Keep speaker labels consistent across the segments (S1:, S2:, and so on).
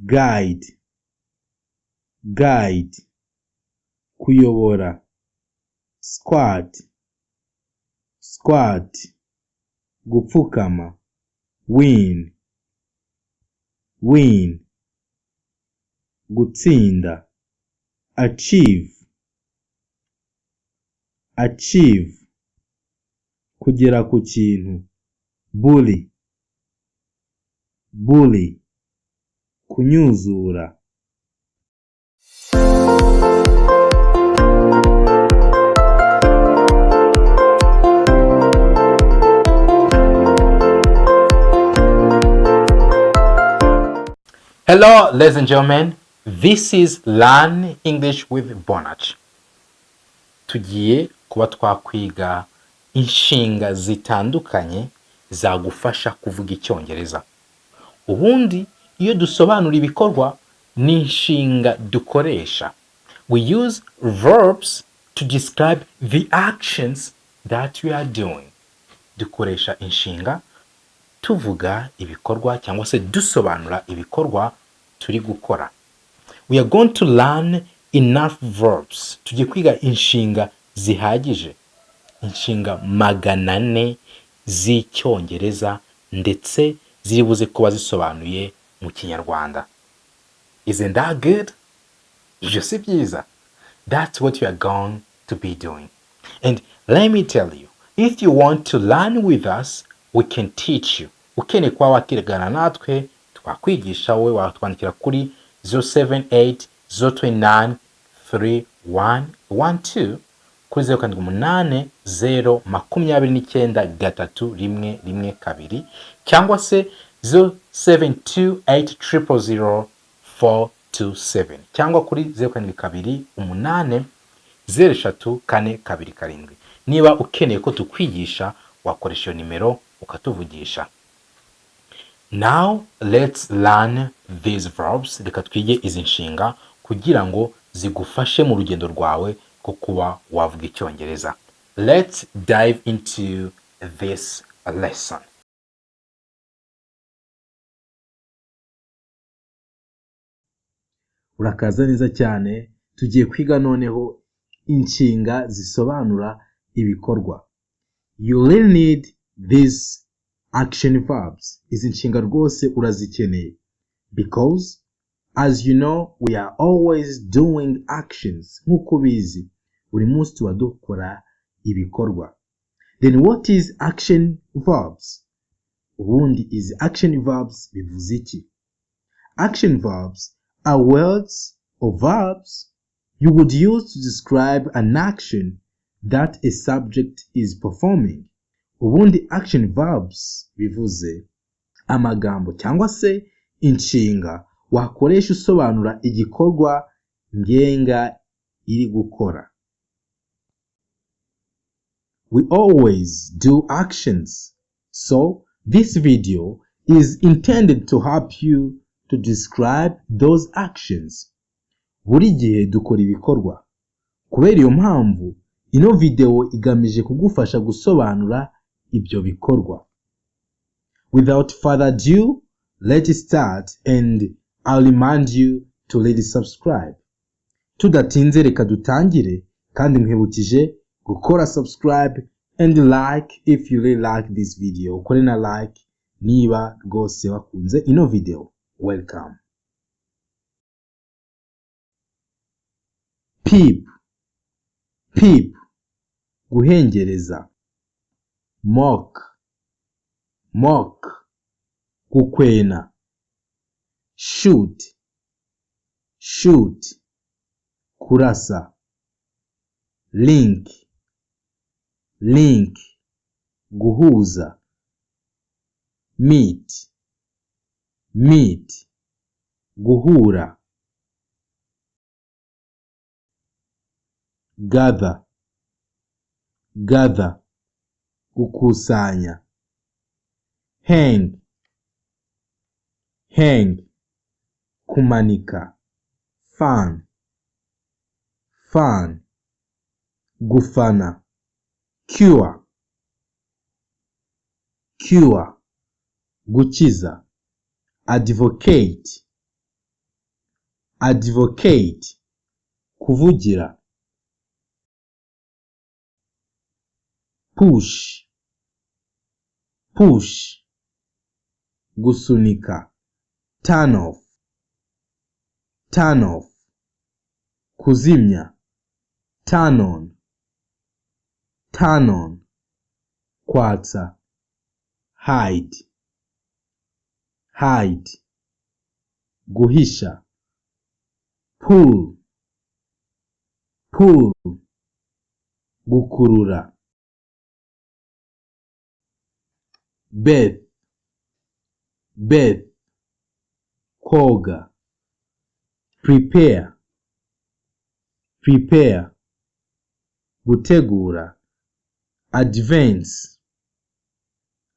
S1: Guide, guide, kuyobora. Squat, squat, gupfukama. Win, win, gutsinda. Achieve, achieve, kugera ku kintu. Bully, bully, kunnyuzura.
S2: Hello, ladies and gentlemen. This is Learn English with Bonach. Tugiye kuba twakwiga inshinga zitandukanye zagufasha kuvuga Icyongereza. Ubundi iyo dusobanura ibikorwa ni inshinga dukoresha. We use verbs to describe the actions that we are doing. Dukoresha inshinga tuvuga ibikorwa cyangwa se dusobanura ibikorwa turi gukora. We are going to learn enough verbs. Tugiye kwiga inshinga zihagije, inshinga 400 z'Icyongereza ndetse ziri buze kuba zisobanuye mu Kinyarwanda. Isn't that good? Ibyo si byiza? That's what you are going to be doing. And let me tell you, if you want to learn with us, we can teach you. Ukeneye kuba wakigana natwe, twakwigisha. Wowe watwandikira kuri 078 029 3112, kuri 0780 29 3112, cyangwa se 0728 000 427, cyangwa kuri 0728 034 27. Niba ukeneye ko tukwigisha, wakoresha iyo nimero ukatuvugisha. Now let's learn these verbs. Reka twige izi nshinga kugira ngo zigufashe mu rugendo rwawe rwo kuba wavuga Icyongereza. Let's dive into this lesson.
S1: Urakaza neza cyane. Tugiye kwiga noneho inshinga zisobanura ibikorwa. You really need these action verbs. Izi nshinga rwose urazikeneye, because as you know, we are always doing actions. Nk'uko ubizi, buri munsi tuba dukora ibikorwa. Then what is action verbs? Ubundi izi action verbs bivuze iki? Action verbs are words or verbs you would use to describe an action that a subject is performing. Ubundi action verbs bivuze amagambo cyangwa se inshinga wakoresha usobanura igikorwa ngenga iri gukora. We always do actions, so this video is intended to help you to describe those actions. Buri gihe dukora ibikorwa. Kubera iyo mpamvu, ino video igamije kugufasha gusobanura ibyo bikorwa. Without further ado, let's start, and I'll remind you to really subscribe. Tudatinze, reka dutangire, kandi nkwibukije gukora subscribe and like if you really like this video. Ukore na like niba rwose wakunze ino video. Welcome. Peep, peep, guhengereza. Mock, mock, gukwena. Shoot, shoot, kurasa. Link, link, guhuza. Meet, meet, guhura. Gather, gather, gukusanya. Hang, hang, kumanika. Fan, fan, gufana. Cure, cure, gukiza. Advocate. Advocate, kuvugira. Push, push, gusunika. Turn off, turn off, kuzimya. Turn on, turn on, kwatsa. Hide, hide, guhisha. Pull, pull, gukurura. Bathe, bathe, koga. Prepare, prepare, gutegura. Advance,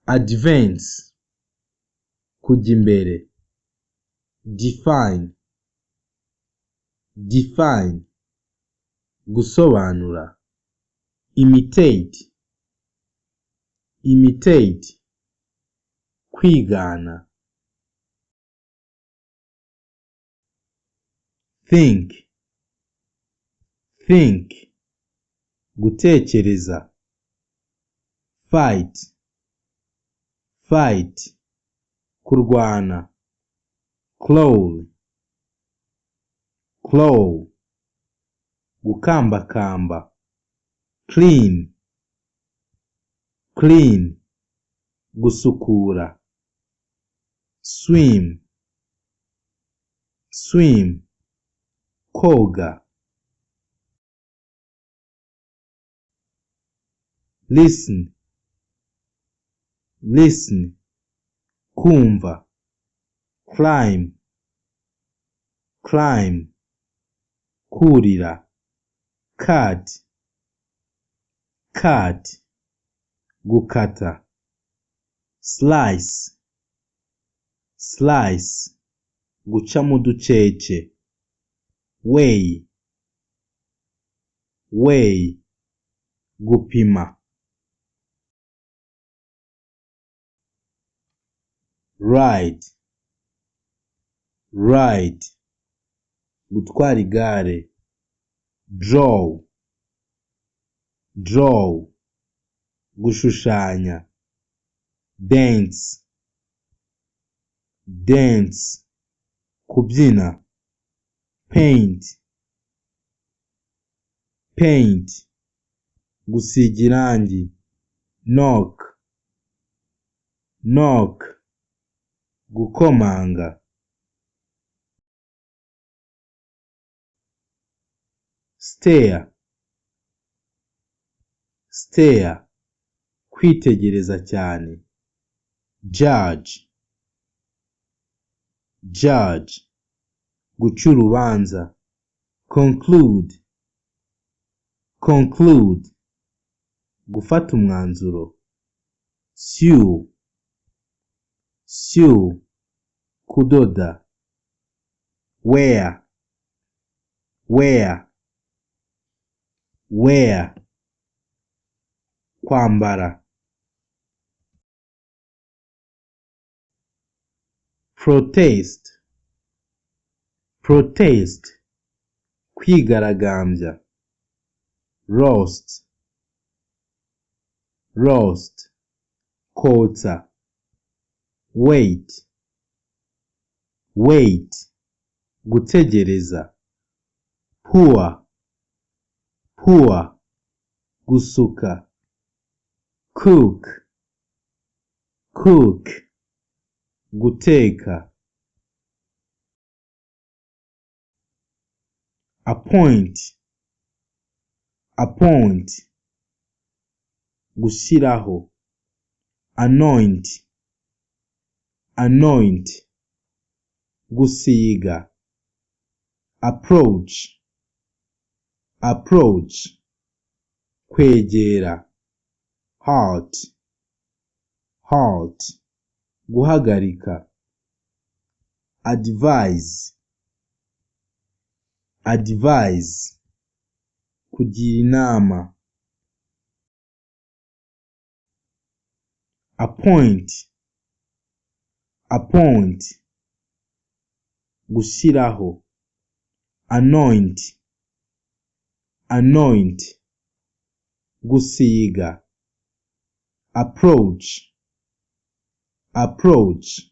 S1: advance, kujya imbere. Define, define, gusobanura. Imitate, imitate, kwigana. Think, think, gutekereza. Fight, fight, kurwana. Crawl, crawl, gukambakamba. Clean, clean, gusukura. Swim, swim, koga. Listen, listen, kumva. Climb, climb, kurira. Cut, cut, gukata. Slice, slice, guca mu ducece. Weigh, weigh, gupima. Ride, ride, gutwara igare. Draw, draw, gushushanya. Dance, dance, kubyina. Paint, paint, gusiga irangi. Knock, knock, gukomanga. Stare, stare, kwitegereza cyane. Judge, judge, guca urubanza. Conclude, conclude, gufata umwanzuro. Sew, sew, kudoda. Wear, wear, wear, kwambara. Protest, protest, kwigaragambya. Roast, roast, kotsa. Wait, wait, gutegereza. Pour, pour, gusuka. Cook, cook, guteka. Appoint, appoint, gushyiraho. Anoint, anoint, gusiga. Approach, approach, kwegera. Halt, halt, guhagarika. Advise, advise, kugira inama. Appoint, appoint, gushyiraho. Anoint, anoint, gusiga. Approach, approach,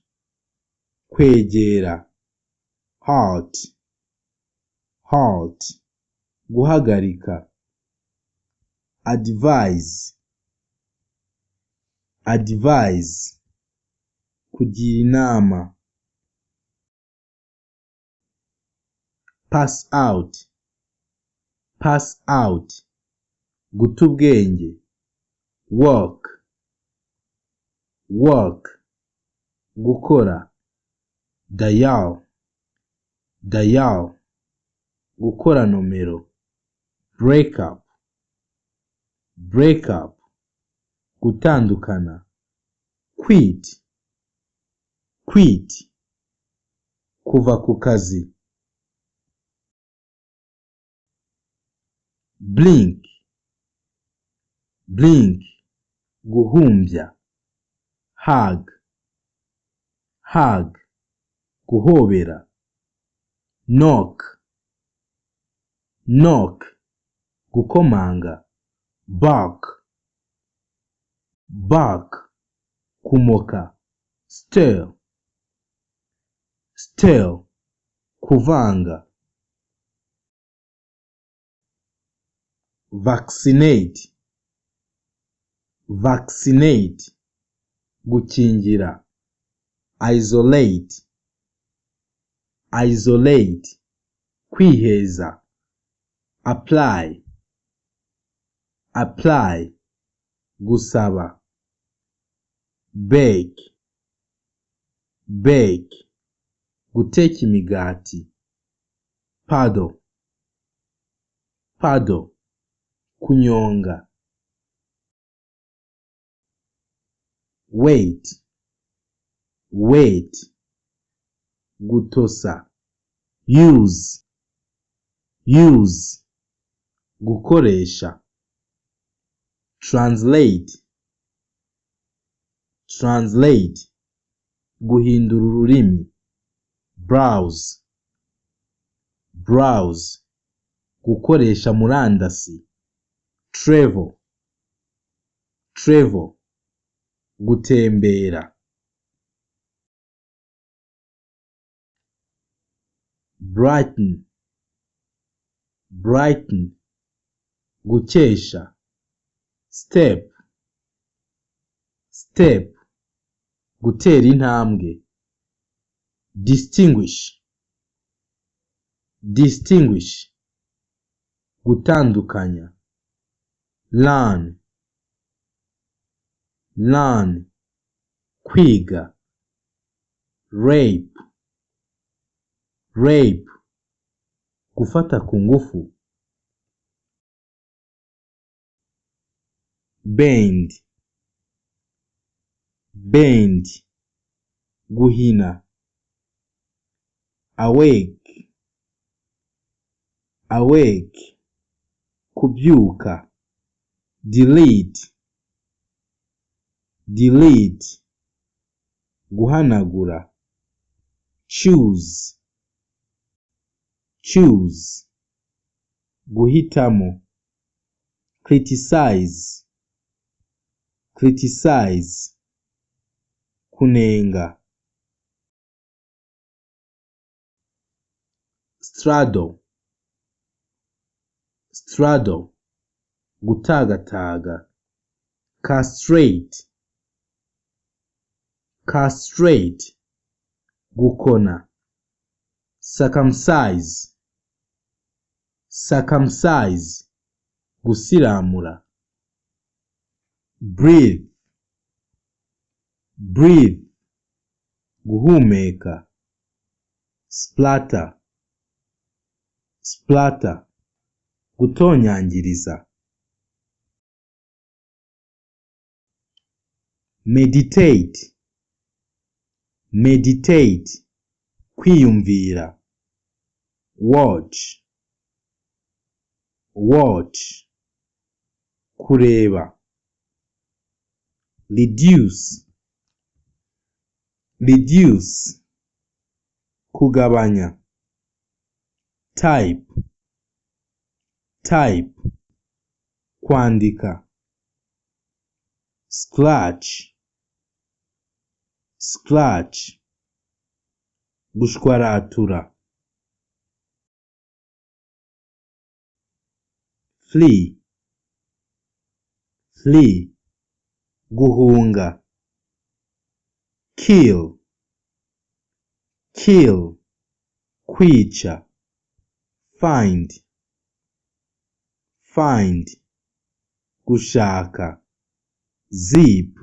S1: kwegera. Halt, halt, guhagarika. Advise, advise, kugira inama. Pass out, pass out, guta ubwenge. Work, work, gukora. Dial, dial, gukora nomero. Break up, break up, gutandukana. Quit, quit, kuva ku kazi. Blink, blink, guhumbya. Hug, hug, guhobera. Knock, knock, gukomanga. Bark, bark, kumoka. Stir, stir, kuvanga. Vaccinate, vaccinate, gukingira. Isolate, isolate, kwiheza. Apply, apply, gusaba. Bake, bake, guteka imigati. Paddle, paddle, kunyonga. Wait, wait, gutosa. Use, use, gukoresha. Translate, translate, guhindura ururimi. Browse, browse, gukoresha murandasi. Travel, travel, gutembera. Brighten, brighten, gukesha. Step, step, gutera intambwe. Distinguish, distinguish, gutandukanya. Learn, learn, kwiga. Rape, rape, gufata ku ngufu. Bend, bend, guhina. Awake, awake, kubyuka. Delete, delete, guhanagura. Choose, choose, guhitamo. Criticize, criticize, kunenga. Straddle, straddle, gutagataga. Castrate, castrate, gukona. Circumcise, circumcise, gusiramura. Breathe, breathe, guhumeka. Splatter, splatter, gutonyangiriza. Meditate, meditate, kwiyumvira. Watch, watch, kureba. Reduce, reduce, kugabanya. Type, type, kwandika. Scratch, scratch, gushwaratura. Flee, flee, guhunga. Kill, kill, kwica. Find, find, gushaka. Zip,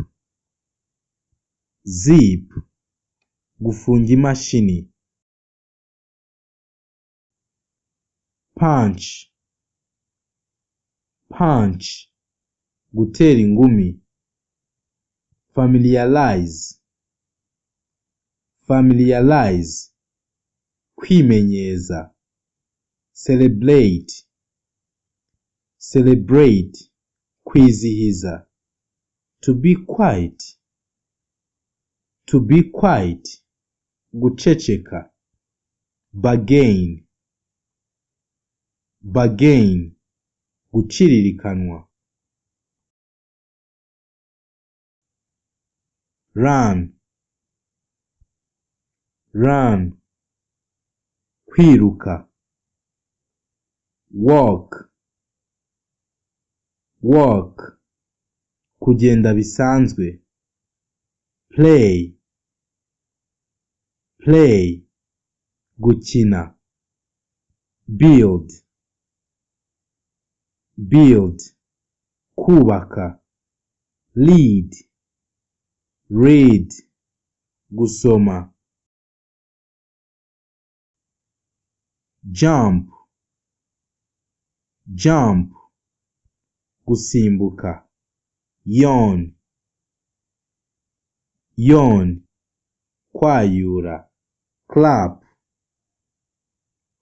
S1: zip, gufunga imashini. Punch, punch, gutera ingumi. Familiarize, familiarize, kwimenyeza. Celebrate, celebrate, kwizihiza. To be quiet, to be quiet, guceceka. Bargain, bargain, guciririkanwa. Run, run, kwiruka. Walk, walk, kugenda bisanzwe. Play, play, gukina. Build, build, kubaka. Lead, read, gusoma. Jump, jump, gusimbuka. Yawn, yawn, kwayura. Clap,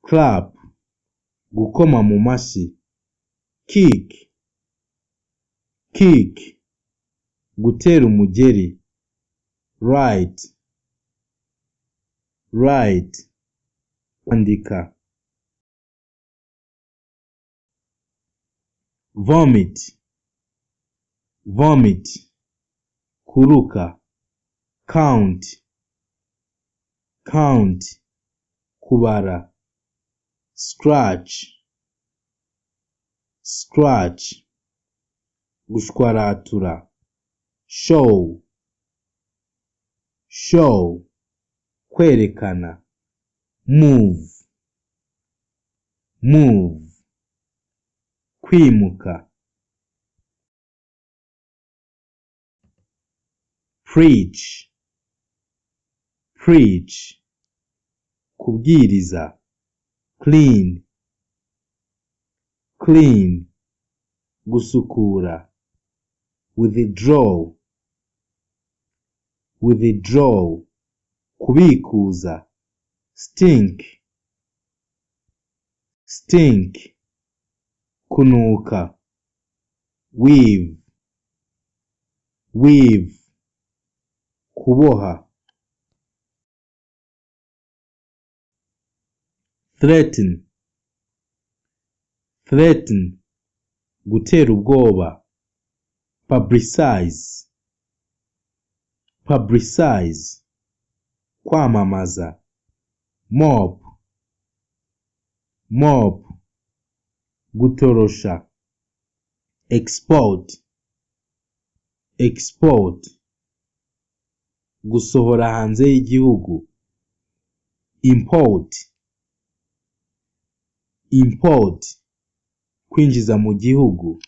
S1: clap, gukoma mu mashyi. Kick, kick, gutera umugeri. Write, write, kwandika. Vomit, vomit, kuruka. Count, count, kubara. Scratch, scratch, gushwaratura. Show, show, kwerekana. Move, move, kwimuka. Preach, preach, kubwiriza. Clean, clean, gusukura. Withdraw, withdraw, kubikuza. Stink, stink, kunuka. Weave, weave, kuboha. Threaten, threaten, gutera ubwoba. Publicize, publicize, kwamamaza. Mop, mop, gutorosha. Export, export, gusohora hanze y'igihugu. Import, import, kwinjiza mu gihugu.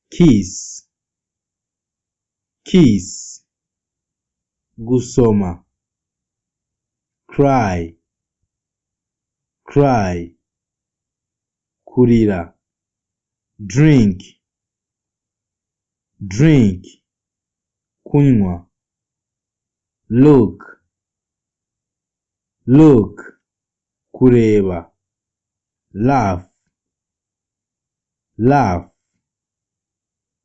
S1: Kiss, kiss, gusoma. Cry, cry, kurira. Drink, drink, kunywa. Look, look, kureba. Laugh, laugh,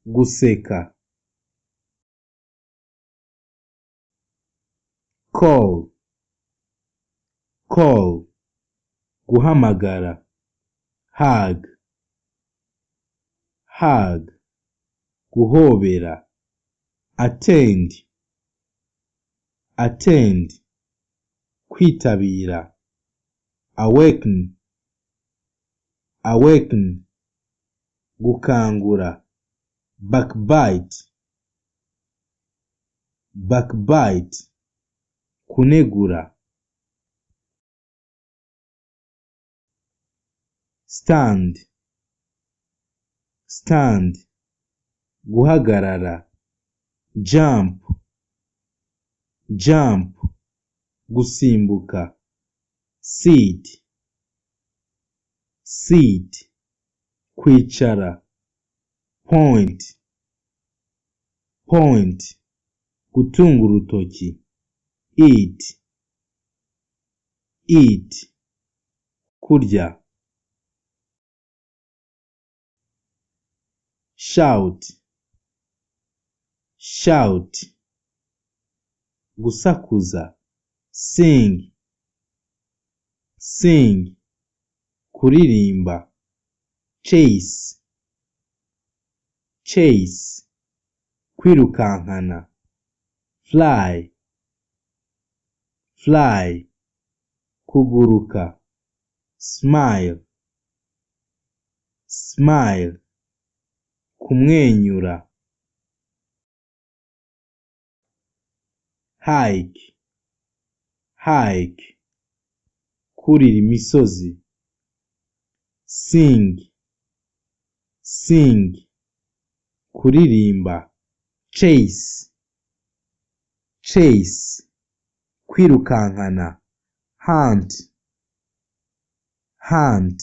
S1: guseka. Call, Call, guhamagara. Hug, hug, guhobera. Attend, attend, kwitabira. Awaken, awaken, gukangura. Backbite, backbite, kunegura. Stand, stand, guhagarara. Jump, jump, gusimbuka. Sit, sit, kwicara. Point, point, gutunga urutoki. Eat, eat, kurya. Shout, shout, gusakuza. Sing, sing, kuririmba. Chase, chase, kwirukankana. Fly, fly, kuguruka. Smile, smile, kumwenyura. Hike, hike, kurira imisozi. Sing, sing, kuririmba. Chase, chase, kwirukankana. Hunt, hunt,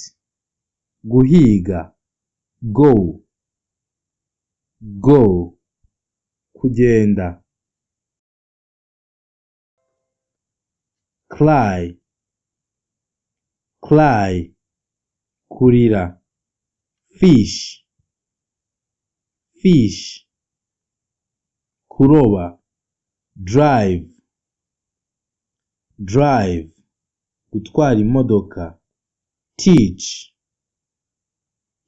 S1: guhiga. Go, go, kugenda. Cry, cry, kurira. Fish, fish, kuroba. Drive, drive, gutwara imodoka. Teach,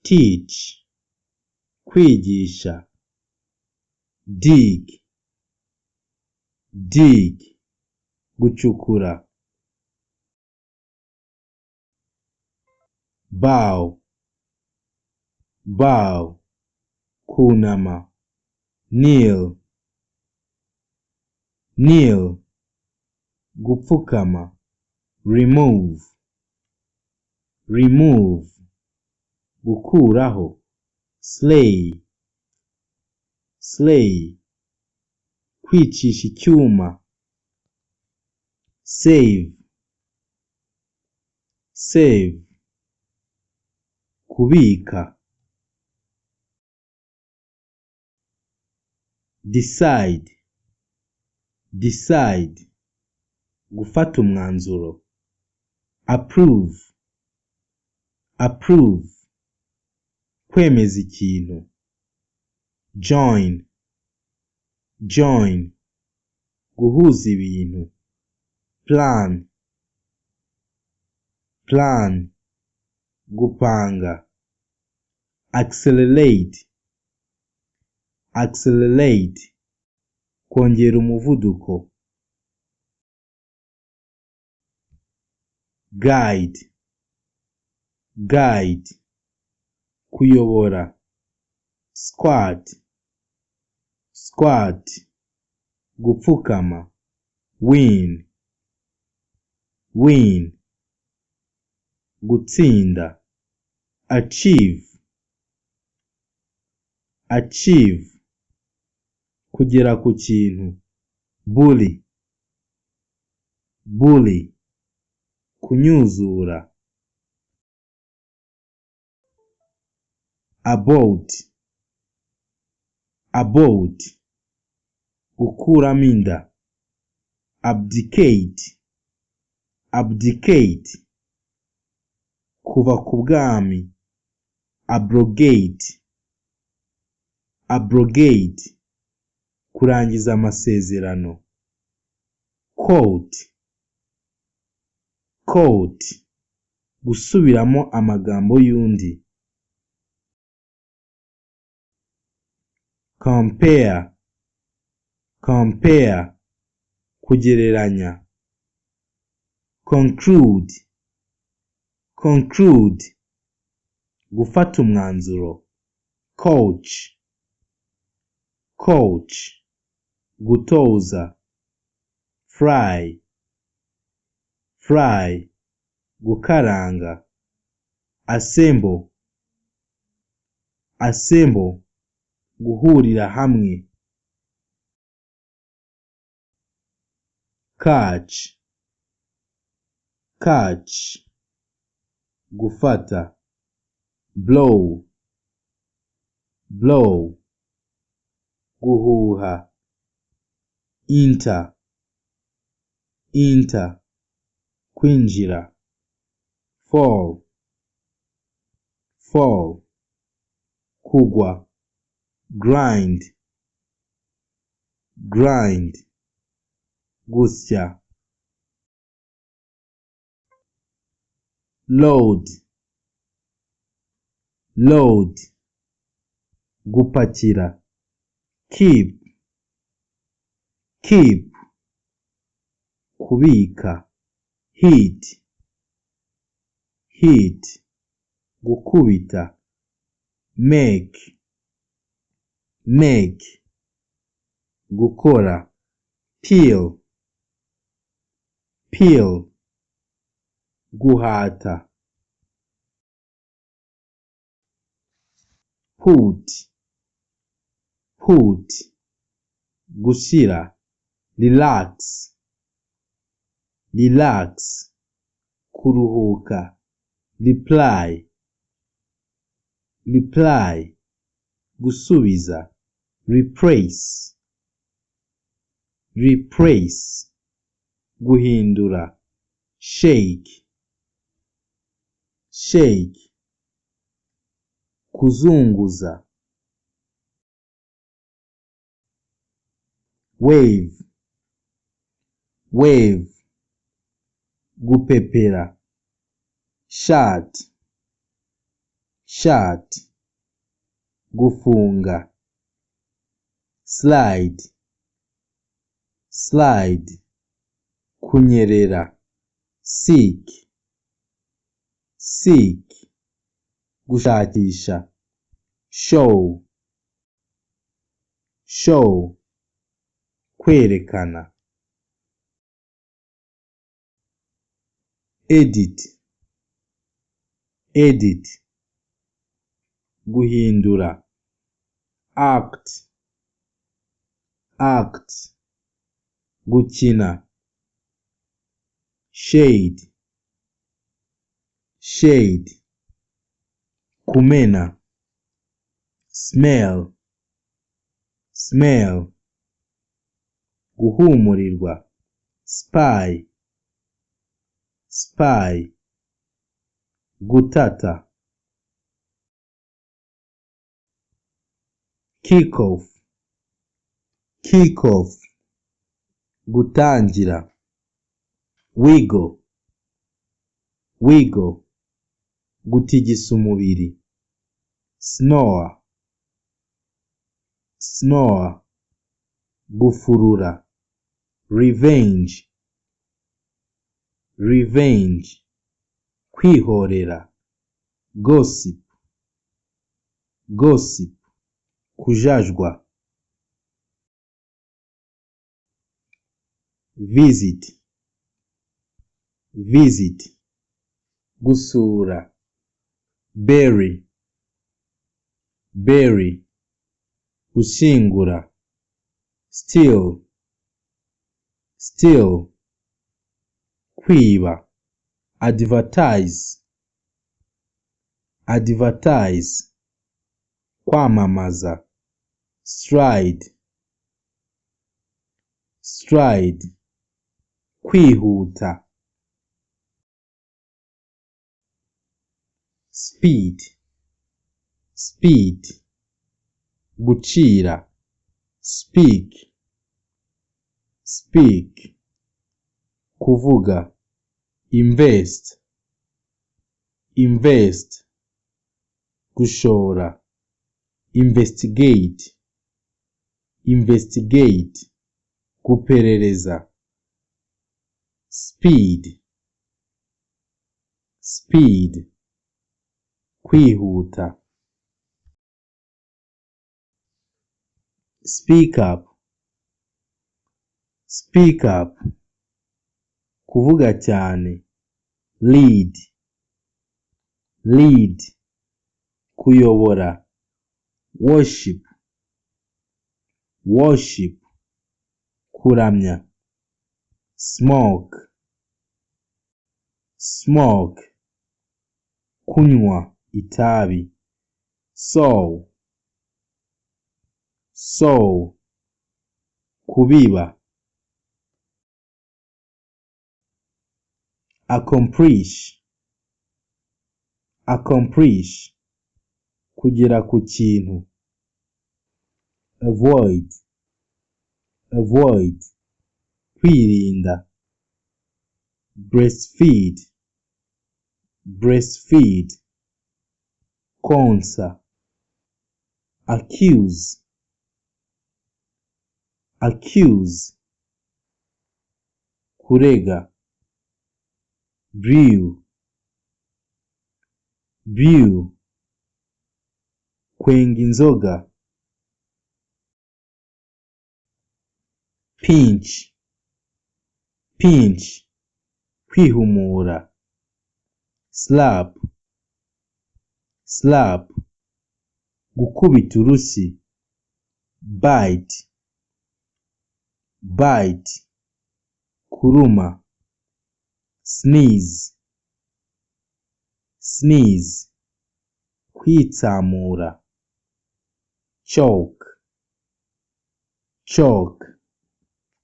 S1: teach, kwigisha. Dig, dig, gucukura. Bow, bow, kunama. Kneel, kneel, gupfukama. Remove, remove, gukuraho. Slay, slay, kwicisha icyuma. Save, save, kubika. Decide, decide, gufata umwanzuro. Approve, approve, kwemeza ikintu. Join, join, guhuza ibintu. Plan, plan, gupanga. Accelerate, accelerate, kongera umuvuduko. Guide, guide, kuyobora. Squat, squat, gupfukama. Win, win, gutsinda. Achieve, achieve, kugera ku kintu. Bully, bully, kunyuzura. Abort, abort, gukuramo inda. Abdicate, abdicate, kuva ku bwami. Abrogate, abrogate, kurangiza amasezerano. Quote, Quote, gusubiramo amagambo y'undi. Compare, compare, kugereranya. Conclude, conclude, gufata umwanzuro. Coach, coach, gutoza. Fry, fry, gukaranga. Assemble, assemble, guhurira hamwe. Catch, catch, gufata. Blow, blow, guhuha. Enter, enter, kwinjira. Fall, fall, kugwa. Grind, grind, gusya. Load, load, gupakira. Keep, keep, kubika. Hit, hit, gukubita. Make, make, gukora. Peel, peel, guhata. Put, put, gushyira. Relax, relax, kuruhuka. Reply, reply, gusubiza. Replace, replace, guhindura. Shake, shake, kuzunguza. Wave, wave, gupepera. Shut, shut, gufunga. Slide, slide, kunyerera. Seek, seek, gushakisha. Show, show, kwerekana. Edit, edit, guhindura. Act, act, gukina. Shade, shade, kumena. Smell, smell, guhumurirwa. Spy, spy, gutata. Kick off, kick off, gutangira. Wiggle, wiggle, gutigisa umubiri. Snore, snore, gufurura. Revenge, revenge, kwihorera. Gossip, gossip, kujajwa. Visit, visit, gusura. Bury, bury, gushyingura. Steal, steal, kwiba. Advertise, advertise, kwamamaza. Stride, stride, kwihuta. Speed, speed, gucira. Speak, speak, kuvuga. Invest, invest, gushora. Investigate, investigate, guperereza. Speed, speed, kwihuta. Speak up, speak up, kuvuga cyane. Lead, lead, kuyobora. Worship, worship, kuramya. Smoke, smoke, kunywa itabi. Sow, sow, kubiba. Accomplish, accomplish, kugera ku kintu. Avoid, avoid, kwirinda. Breastfeed, breastfeed, konsa. Accuse, accuse, kurega. Brew, brew, kwenga inzoga. Pinch, pinch, kwihumura. Slap, slap, gukubita urushyi. Bite, bite, kuruma. Sneeze, sneeze, kwitsamura. Choke, choke,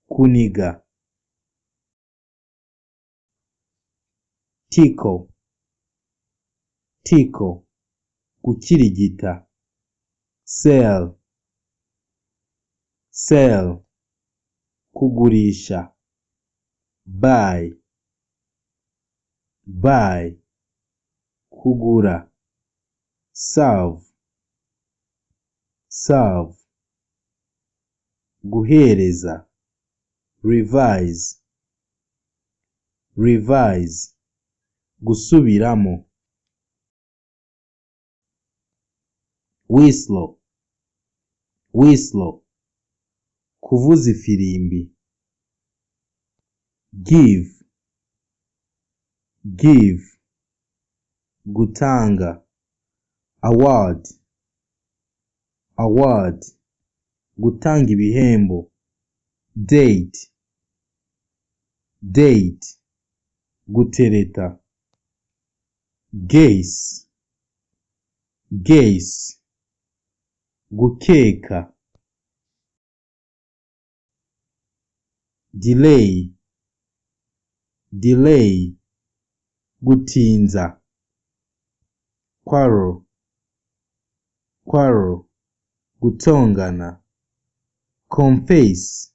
S1: kuniga. Tickle, tickle, gukirigita. Sell, sell, kugurisha. Buy, buy, kugura. Serve, serve, guhereza. Revise, revise, gusubiramo. Whistle, whistle, kuvuza ifirimbi. Give, give, gutanga. Award, award, gutanga ibihembo. Date, date, gutereta. Guess, guess, gukeka. Delay, delay, gutinza. Quarrel, quarrel, gutongana. Confess,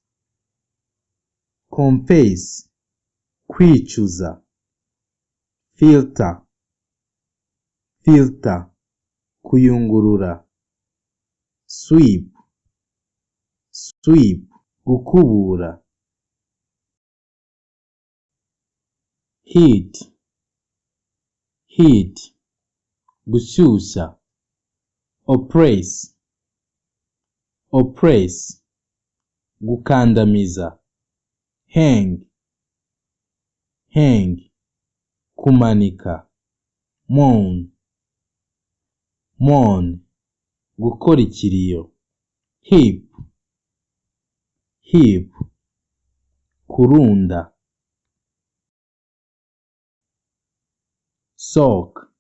S1: confess, kwicuza. Filter, filter, kuyungurura. Sweep, sweep, gukubura. Heat, heat, gushyushya. Oppress, oppress, gukandamiza. Hang, hang, kumanika. Mourn, mourn, gukora ikiriyo. Heap, heap, kurunda. Soak,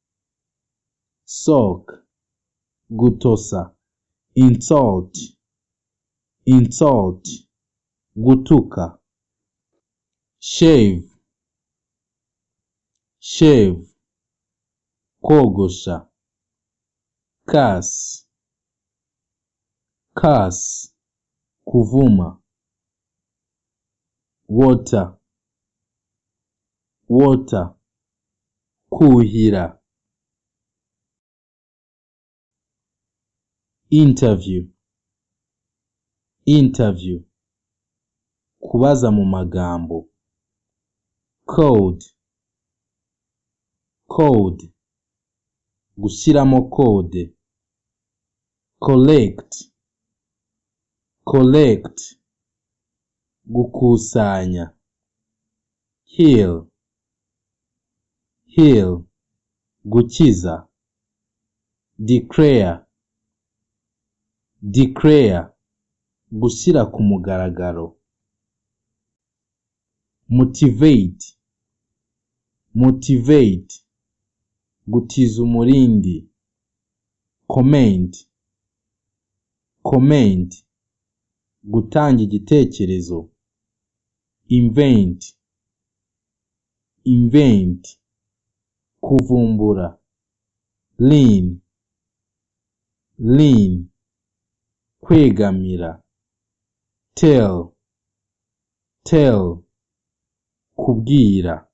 S1: soak, gutosa. Insult, insult, gutuka. Shave, shave, kogosha. Curse, curse, kuvuma. Water, Water, kuhira. Interview, interview, kubaza mu magambo. Code, code, gushyiramo kode. Collect, collect, gukusanya. Heal, heal, gukiza. Declare, declare, gushyira ku mugaragaro. Motivate, motivate, gutiza umurindi. Comment, comment, gutanga igitekerezo. Invent, invent, kuvumbura. Lean, lean, kwegamira. Tell, tell, kubwira.